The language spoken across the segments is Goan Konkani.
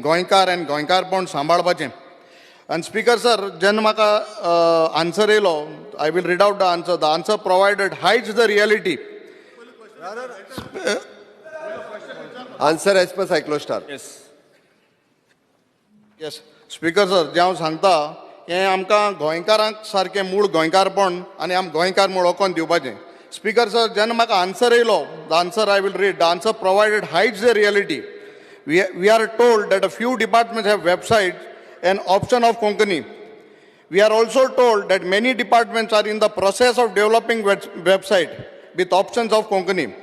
गोंयकार आनी गोंयकारपण सांबाळपाचें. आनी स्पीकर सर, जेन्ना म्हाका आन्सर येयलो, I will read out the answer. The answer provided hides the reality. Answer as per cyclostyle. Yes. Yes speaker sir, जें हांव सांगता हें आमकां गोंयकारांक सारकें मूळ गोंयकारपण आनी आम गोंयकार म्हूण वळखोन दिवपाचें. स्पीकर सर, जेन्ना म्हाका आन्सर येयलो, the answer I will read, the answer provided hides the reality. We are told that a few departments have website and option of Konkani. We are also told that many departments are in the process of developing website with options of Konkani.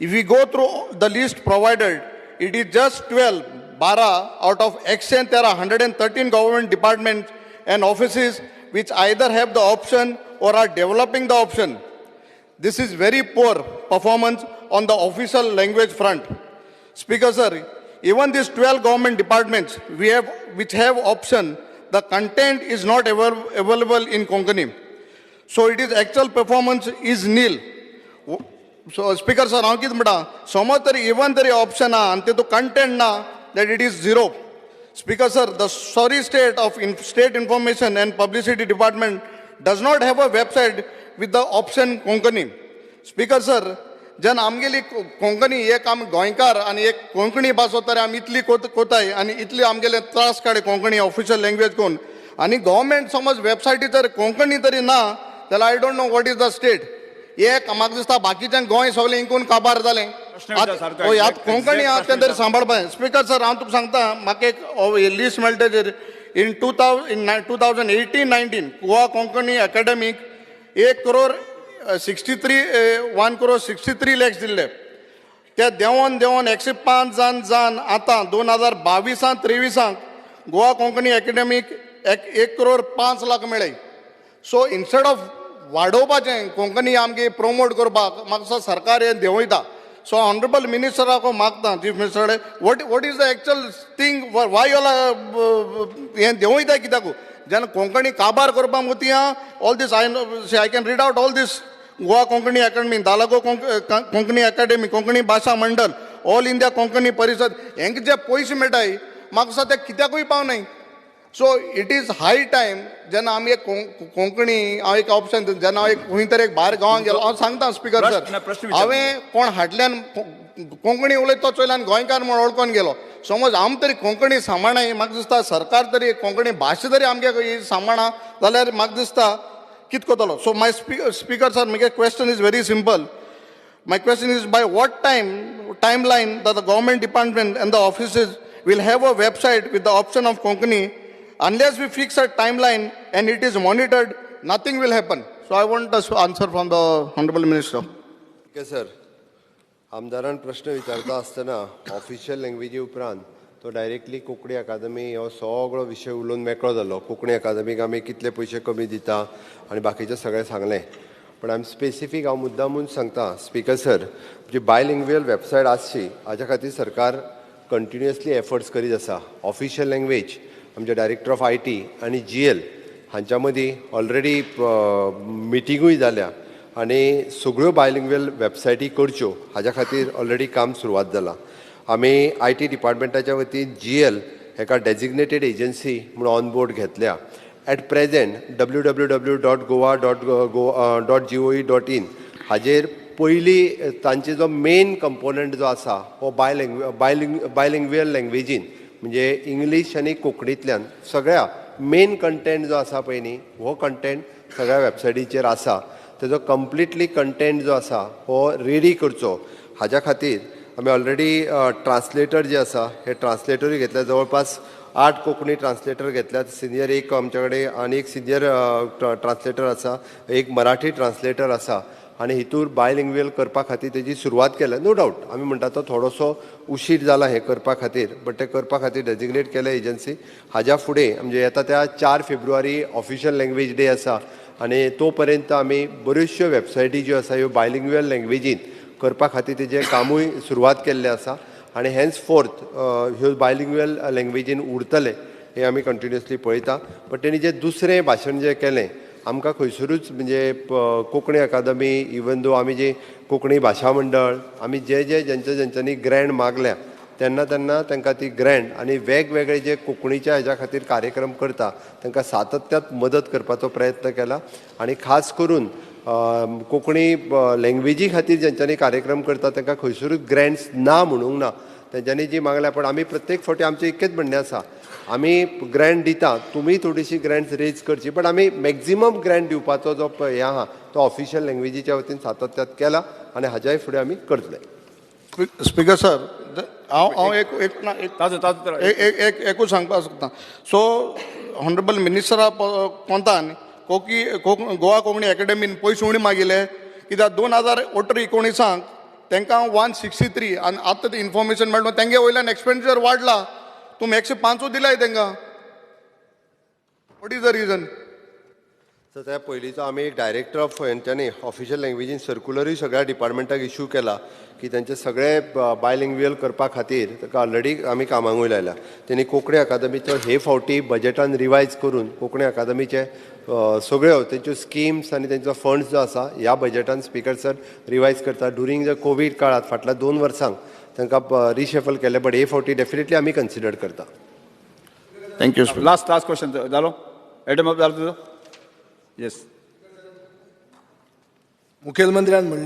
If we go through the list provided, it is just 12, 12 out of extent there are 113 government departments and offices which either have the option or are developing the option. This is very poor performance on the official language front. Speaker sir, even these 12 government departments we have, which have option, the content is not available in Konkani. So it is actual performance is nil. So speaker sir, हांव कितें म्हणटा, समज तरी इवन तरी ऑप्शन आहा आनी तितूंत कंटेंट ना, that it is zero. Speaker sir, the sorry state of State Information and Publicity Department does not have a website with the option Konkani. Speaker sir, जेन्ना आमगेली कोंकणी एक आमी गोंयकार आनी एक कोंकणी भास तरी आमी इतली कोताय आनी इतली आमगेले त्रास काडे कोंकणी ऑफिशियल लँग्वेज कोन्न आनी गव्हर्मेंट समज वेबसायटी जर कोंकणी तरी ना जाल्यार I don't know what is the state. एक म्हाका दिसता बाकीच्यान गोंय सगळें इंकून काबार जालें. प्रश्न विचार सारको. हय, आतां कोंकणी आहा तें तरी प्रश्न. सांबाळपा. स्पीकर सर, हांव तुका सांगता, म्हाका एक लिस्ट मेळटा तेजेर in 2018-19 Goa Konkani academic 1 crore 63, 1 crore 63 lakhs दिल्ले. ते देंवोन देंवोन 105 जावन जावन आतां 2022 23 गोवा कोंकणी अकॅडमीक 1 करोड 5 लाख मेळ्ळे. सो इन्स्टेड ऑफ वाडोवपाचें, कोंकणी आमगे प्रमोट करपाक, म्हाका दिसता सरकार हें देंवयता. सो ऑनरेबल मिनिस्टराक मागता, चीफ मिनिस्टर कडेन, what is the actual thing, why all हें देंवयता कित्याक जेन्ना कोंकणी काबार करपाक मुती. All this I can read out, all this Goa Konkani academy, Dalago Konkani academy, Konkani भाशा मंडळ, ऑल इंडिया कोंकणी परिषद, हेंका जे पयशे मेळटाय, म्हाका दिसता ते कित्याकूय पावनाय. So it is high time जेन्ना आमी एक कोंकणी हांव एक ऑप्शन, जेन्ना हांव एक खंय तरी एक भायर गांवांत गेलो, हांव सांगता स्पीकर सर, प्रश्न विचार. हांवें कोण हाडल्यान कोंकणी उलयता तो चोयल्यान गोंयकार म्हूण वळखून गेलो. समज आम तरी कोंकणी सांबाळनाय, म्हाका दिसता सरकार तरी कोंकणी भाशा तरी आमगे ही सांबाळना जाल्यार म्हाका दिसता कित करतलो. So my speaker sir, म्हगे question is very simple. My question is, by what timeline that the government department and the offices will have a website with the option of Konkani? Unless we fix a timeline and it is monitored, nothing will happen. So I want the answer from the Honorable Minister. Okay sir, आमदारान प्रश्न विचारता आसतना ऑफिशियल लँग्वेजी उपरांत तो डायरेक्टली कोंकणी अकादमी हो सगळो विशय उलोवन मेकळो जालो. कोंकणी अकादमीक आमी कितले पयशे कमी दिता आनी बाकीचें सगळें सांगलें. पण आमी स्पेसिफीक, हांव मुद्दामून सांगता स्पीकर सर, जी बायलिंग्वियल वेबसायट आसची हाज्या खातीर सरकार कंटिन्युअसली एफर्ट्स करीत आसा. ऑफिशियल लँग्वेज आमचे डायरेक्टर ऑफ IT आनी जीएल हांच्या मदीं ऑलरेडी मिटिंगूय जाल्या आनी सगळ्यो बायलिंग्वियल वेबसायटी करच्यो हाज्या खातीर ऑलरेडी काम सुरवात जालां. आमी IT डिपार्टमेंटाच्या वतीन जीएल हेका डेजिग्नेटेड एजन्सी म्हणून ऑन बोर्ड घेतल्या. At present www.goa.goa.gov.in हाजेर पयली तांचे जो मेन कंपोनंट जो आसा हो बायलिंग्वियल लँग्वेजीन, म्हणजे इंग्लीश आनी कोंकणींतल्यान सगळ्या मेन कंटेंट जो आसा पळय न्ही, हो कंटेंट सगळ्या वेबसायटीचेर आसा. तेजो कंप्लिटली कंटेंट जो आसा हो रेडी करचो हाज्या खातीर आमी ऑलरेडी ट्रान्सलेटर जे आसा हे ट्रान्सलेटरूय घेतले. जवळपास 8 कोंकणी ट्रान्सलेटर घेतल्यात. सिनियर एक आमच्या कडेन आनी एक सिनियर ट्रान्सलेटर आसा, एक मराठी ट्रान्सलेटर आसा आनी हितूर बायलिंग्वियल करपा खातीर तेजी सुरवात केल्या. नो डावट, आमी म्हणटा तो थोडोसो उशीर जाला हें करपा खातीर, बट तें करपा खातीर डेजिग्नेट केलें एजन्सी. हाज्या फुडें म्हणजे येता त्या 4 फेब्रुवारी ऑफिशियल लँग्वेज डे आसा आनी तो पर्यंत आमी बऱ्योचश्यो वेबसायटी ज्यो आसा ह्यो बायलिंग्वियल लँग्वेजीन करपा खातीर तेजें कामूय सुरवात केल्लें आसा आनी हेन्स फोर्थ ह्यो बायलिंग्वियल लँग्वेजीन उरतले हें आमी कंटिन्युअसली पळयता. बट तेणी जें दुसरें भाशण जें केलें, आमकां खंयसरूच म्हणजे कोंकणी अकादमी, इवन दो आमी जी कोंकणी भाशा मंडळ, आमी जे जे जेंच्या जेंच्यांनी ग्रँट मागल्या तेन्ना तेन्ना तांकां ती ग्रँट आनी वेगवेगळे जे कोंकणीच्या हेज्या खातीर कार्यक्रम करता तांकां सातत्यात मदत करपाचो प्रयत्न केला. आनी खास करून कोंकणी लँग्वेजी खातीर जेंच्यांनी कार्यक्रम करता तांकां खंयसरूच ग्रँट्स ना म्हणूंक ना. तेंच्यांनी जी मागल्या, पण आमी प्रत्येक फावटी आमचें एकच म्हणणें आसा, आमी ग्रँट दिता, तुमी थोडीशी ग्रँट्स रेज करची, बट आमी मॅक्झिमम ग्रँट दिवपाचो जो हें आहा तो ऑफिशियल लँग्वेजीच्या वतीन सातत्यात केला आनी हाज्याय फुडें आमी करतले. स्पीकर सर, हांव हांव एक एक ना एक ताजो ताजो एक एक एक एकूच सांगपाक सोदता. सो ऑनरेबल मिनिस्टरा कोंतान कोकी कोक गोवा कोंकणी एकेडमीन पयशे उणी मागिले कित्याक 2018-19 तांकां 163 आनी आतां ते इन्फॉर्मेशन मेळटा तेंगे वयल्यान एक्सपेंडिचर वाडला. तुमी 105 दिलाय तांकां. What is the reason? तर त्या पयलींचो आमी एक डायरेक्टर ऑफ हेंच्यांनी ऑफिशियल लँग्वेजीन सर्कुलरूय सगळ्या डिपार्टमेंटाक इश्यू केला की तेंचे सगळे बायलिंग्वियल करपा खातीर ताका ऑलरेडी आमी कामांकूय लायला. तेणी कोंकणी अकादमीचो हे फावटी बजेटान रिवायज करून कोंकणी अकादमीचे सगळ्यो तेंच्यो स्किम्स आनी तेंचो फंड्स जो आसा ह्या बजेटान स्पीकर सर रिवायज करता. ड्युरींग the Covid काळांत फाटल्या 2 वर्सांक तांकां रिशफल केलें, बट हे फावटी डेफिनेटली आमी कन्सिडर करता. Thank you. Last last question जालो, एडम जालो तुजो. येस. मुखेलमंत्र्यान म्हणलें.